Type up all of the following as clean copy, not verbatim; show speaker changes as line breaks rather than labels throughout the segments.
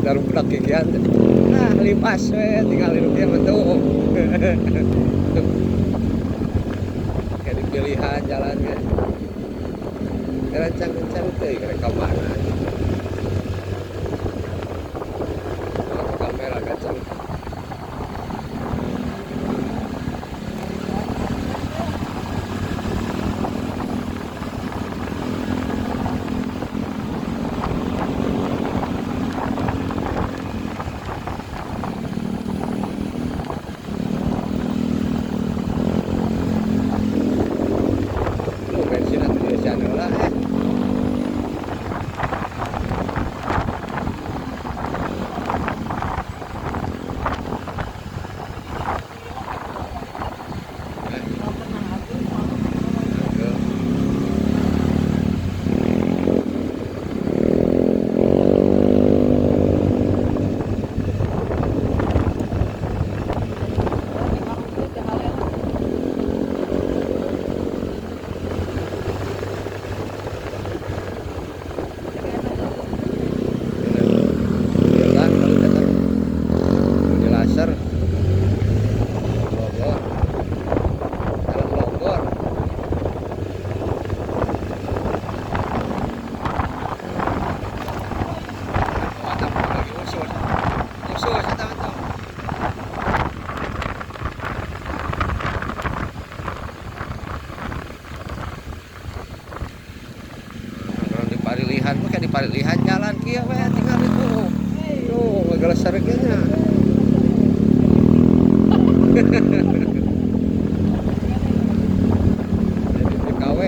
Darudak kikian. Nah, limpas we tinggal di rupiah betul. Kayak di pilihan jalannya. Rancang-rancang teh rek ka mana. Oh, kamera kacang. Lu bensin atuh di channel lah eh. Jalan kalau datang di laser Bogor, jalan Bogor. Oh, tapi lagi usus, usus eta mah tuh. Orang di Parilihan mah kayak di Parilihan jalan kieu we tinggal itu. Tuh, ngegeleser kieu nya. Jadi TKW.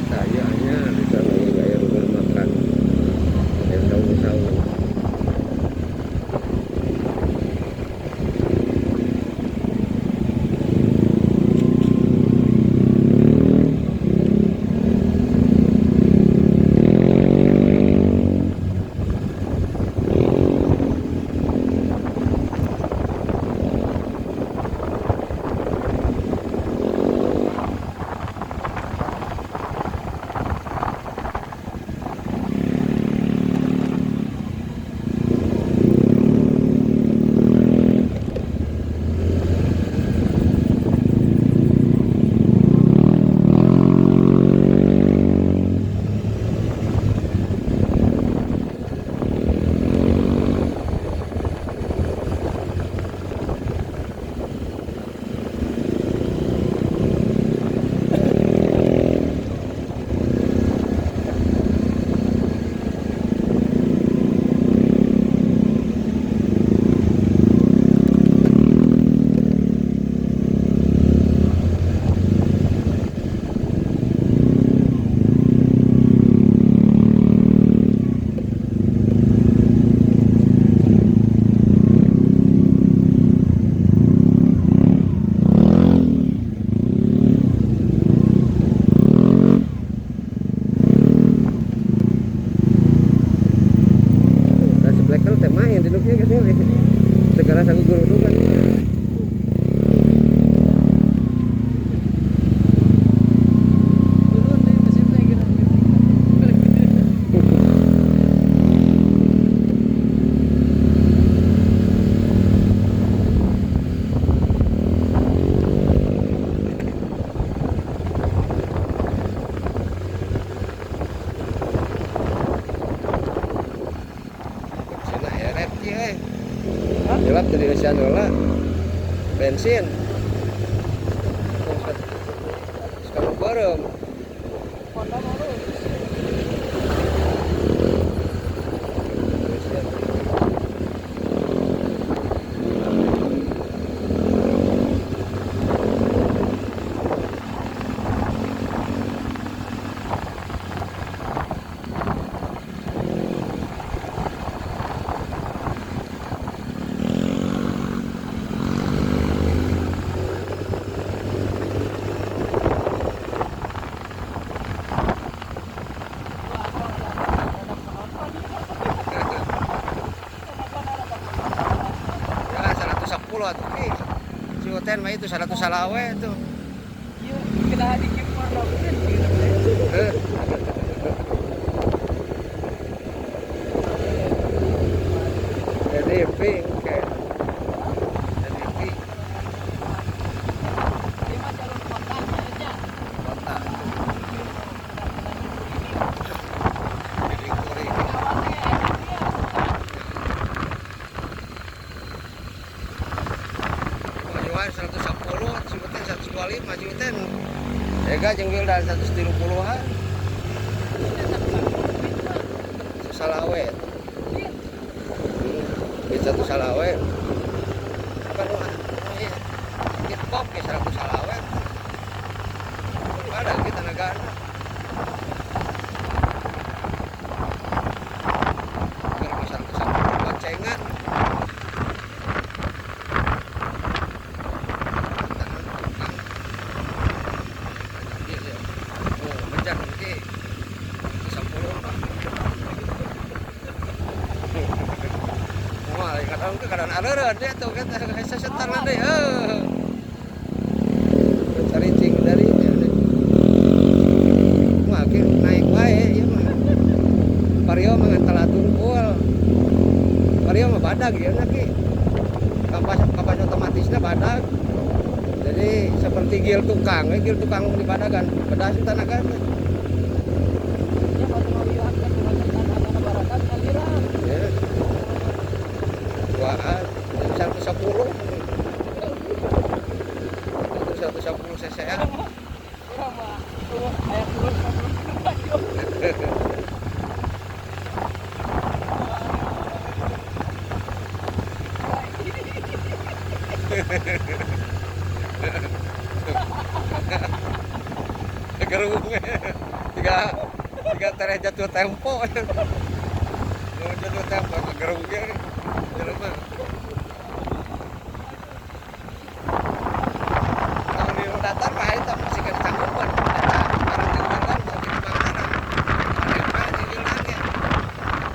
Sayangnya bisa lagi gaya rumah makan yang saung-saung. Nah, sebelah kan teh main di nuknya kan segala sagu gerudukan.
Turun nih mesinnya gitu.
Bensin eret kieu eh. Jelap jadi eusian heula. Bensin. Sekarang beureum.
Honda baru.
atuh ki. Si Uten mah itu 100 salawe itu.
Iya, kena dikipor loh.
Jadi oke. Jadi kota. Jadi kuring. Kemajuan 110, si Uten 125, si Uten. Ega jeung Wildan 130-an. Salawe. Di 1 salawe. Apa nu? Iya. Kita pop ke 100 salawe. Ada kita negara. Keur 110 boncengan. Oh, mencang ki. 110 mah. Wah, kadang ke kadang areureun dia tuh kan sesetan deui. Heuh. Cari cing dari dia. Wah, ki naik wae ieu mah. Vario mah ngan telat tungkul. Vario mah badag ieu na ki. Kampas kampas otomatisnya badag. Jadi seperti gil tukang, we gil tukang di badagan, pedas tanagan. Ya. Duaan, 110. 110 cc. Gerung tiga tiga tereh jatuh tempo. Jatuh tempo gerungnya jelema. Kalau di datar mah eta masih kena cangkupan. Eta barang jeung datar masih di Bangkalan. Di mana di Wildan ge.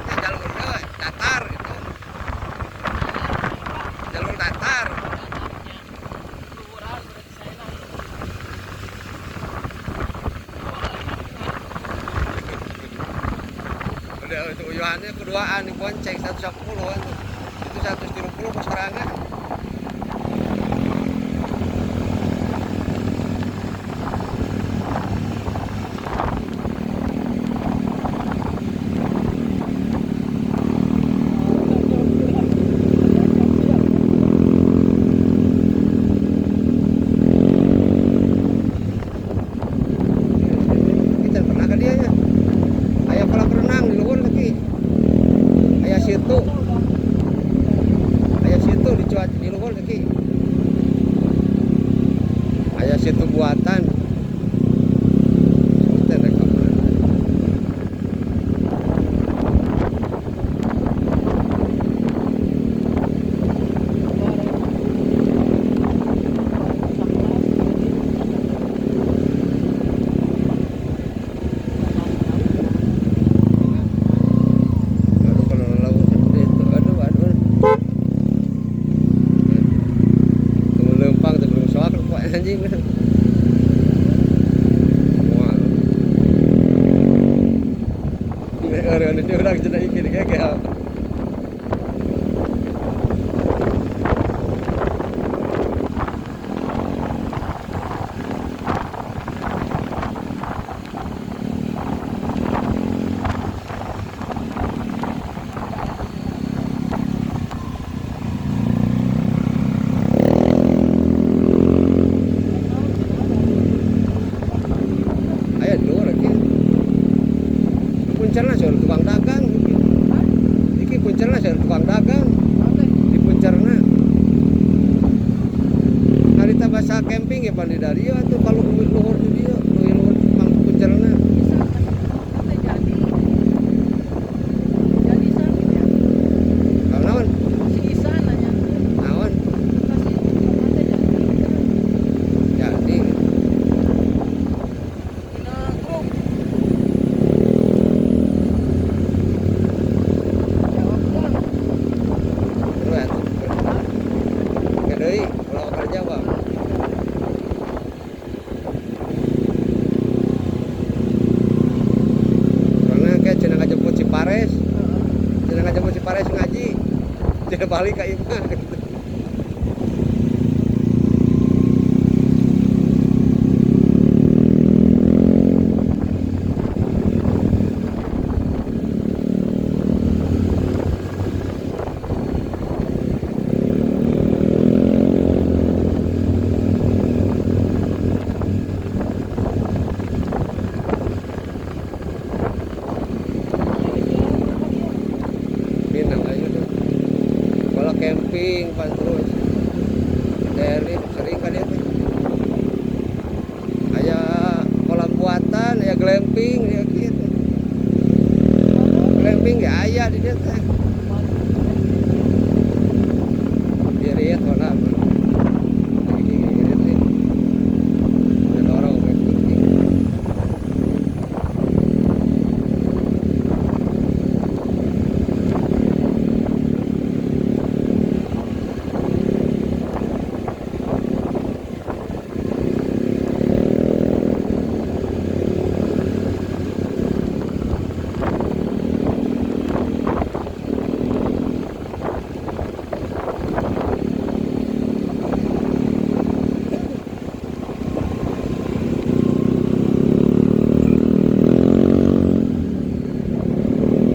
Nya jalur ieu datar gitu. Jalur datar. Udah itu uyuhannya keduaan dibonceng 110 itu. Itu 130 pas serangan. Kita pernah ke dia ya. Aya kolam renang di luhur lagi. Aya situ. Aya situ di cuaca di luhur lagi. Aya situ buatan. Sultan rek ka mana. Aduh kalau laut seperti itu, aduh aduh. Tunggu lempang tuh belum soak kok anjing. Wah. Orang ini orang cenah iki kayak. Aya di luhur iki. Puncerna seur tukang dagang iki. Iki puncerna seur tukang dagang. Di puncerna. Harita bahasa camping ya pan di dieu atuh kalau luhur di dieu, luhur mang puncerna. Kalau naon? Naon? Jadi terus atuh. Sapares ngaji. Tidak balik ka imah gitu. Minang aja tuh. Kalau camping pan terus. Dari sering kan itu. Aya kolam buatan, aya glamping ya gitu. Glamping ya aya di dieu teh. Irit kolam. Irit nih. Dorong glamping.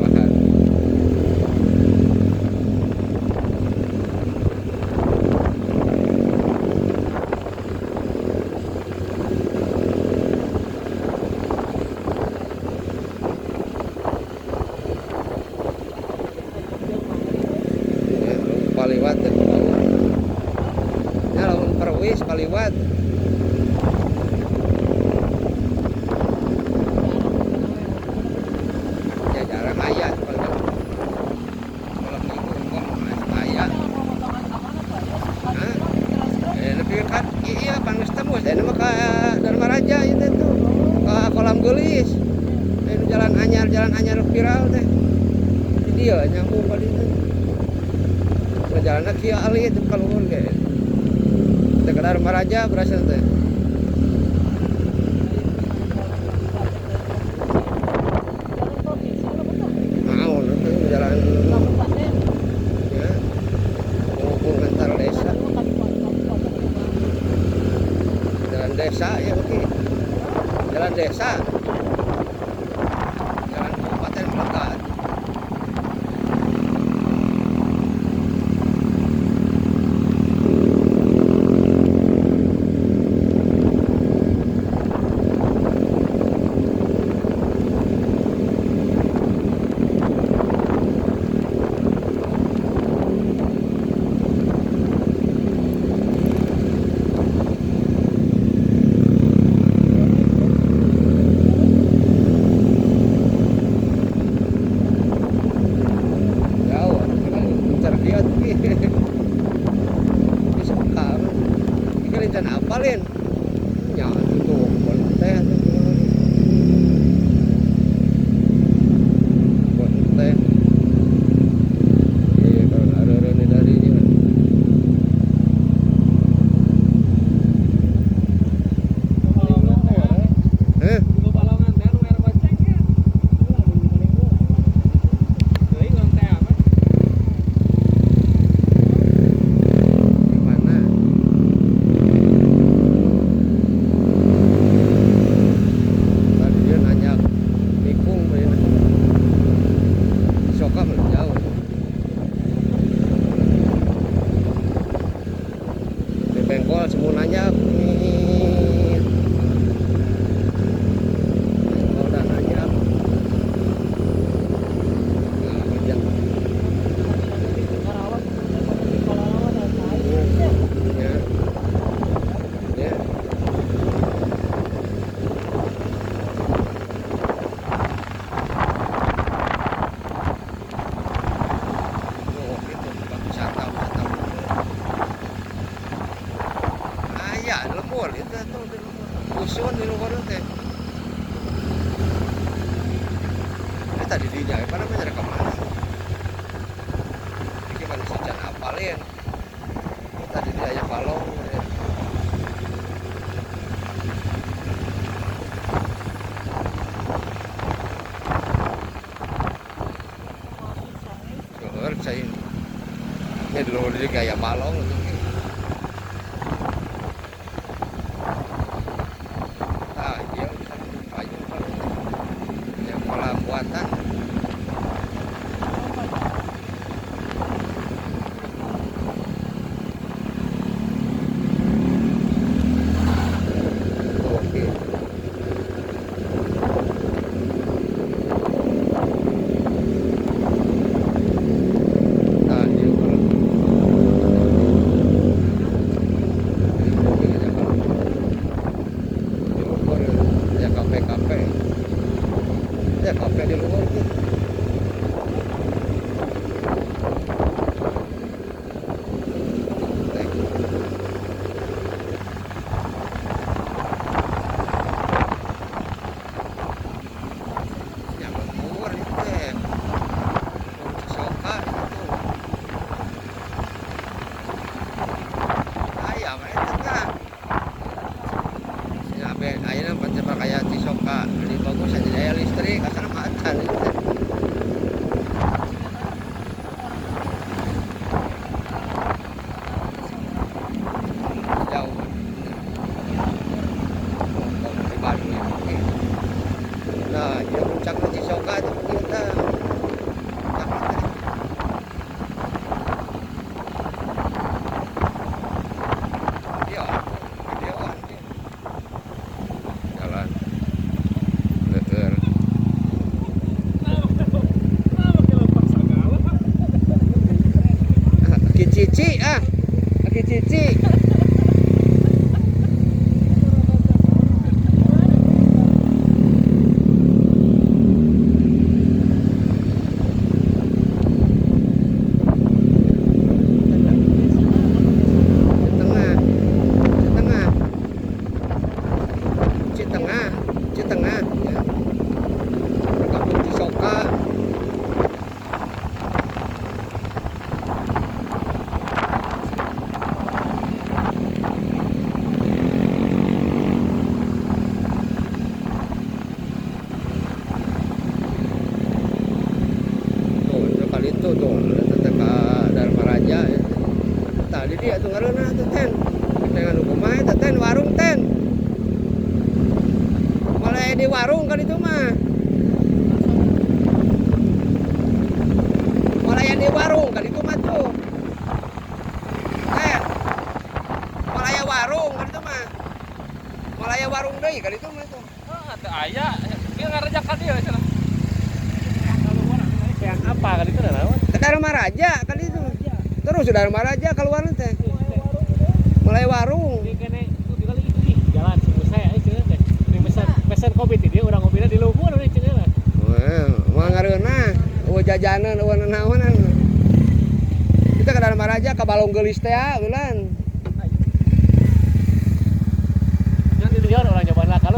Makan. Ya, paliwat teh bawah. Ya lamun perwis paliwat. Ya jarang aya paliwat. Malam minggu kok aya. Hah? Lebih kan iya panggeus tembus mah ka Dharma Raja itu tuh. Ka Kolam Geulis. Jalan anyar viral teh. Di dieu nyambung ka ditu. Jalanna kieu alit ka luhur ge. Teh ka Dharma Raja berasal teh. Naon teh jalan ya. Penghubung antar desa. Jalan desa ya oke. Jalan desa. Jalan kabupaten melekat. Jauh, kan dia bisa buka. Ini rencana apa lin? Ya itu teh teh. Iya kalau ada ini darinya. Heh? Gimana? Tadi dia nanya nikung begini. Soka jauh. Di bengkol semua nanya. Bengkol udah nanya. Nah, hujan. Ya. Ya. Oh, itu tempat wisata, wisata. Aya, lembur itu tuh di lembur. Usun di luhur teh. Ini tadi di jaya pada mencari kemana? Ini kan sejan apalin. Ini tadi di aya balong. Seueur cai. Nya di luhur dieu aya balong atuh ge. Tah, ieu bisa payung kalau ya kolam buatan. Oke. Nah, ieu kalau di luhur ya kafe-kafe. Ya kafe di luhur tuh. Teh. Yang lembur itu teh. Cisoka itu. Aya mah eta tah. Ya be ayeuna pan kaya Cisoka di bagus aja aya listrik asal mah acan itu teh. Jauh. Oh, dari Bandung ya. Oke. Nah, ieu puncakna Cisoka teh kieu tah. Puncakna teh. Iya, gedean dia. Jalan. Leueur. Aki Cici ah. Aki Cici. Citengah. Citengah. Citengah, Citengah ya. Kampung Cisoka. Tuh, itu kali itu tuh, eta teh ka Dharma Raja ya. Tadi dia tuh ngareunah tuh ten. Dengan kumaha eta ten warung ten. Mulai di warung kan itu mah. Mulai di warung kan itu mah tuh. Ten. Mulai warung kan itu mah. Mulai warung deui kan itu mah tuh.
Ah, teu aya. Dia ngareja ka dieu cenah. Yang apa kali itu naon?
Ke Dharma Raja kan itu. Terus Dharma Raja keluar teh. Mulai warung.
Di kene itu kali itu ih jalan selesai aja cenah teh. Ini pesan pesan kopi teh dia urang ngopina di luhur we cenah lah.
Wah, moal ngareunah, eueuh jajanan, eueuh nanaonan. Kita ke Dharma Raja ka Balong Geulis teh ah, ulan.
Jangan di luhur orang nyoba lah kalau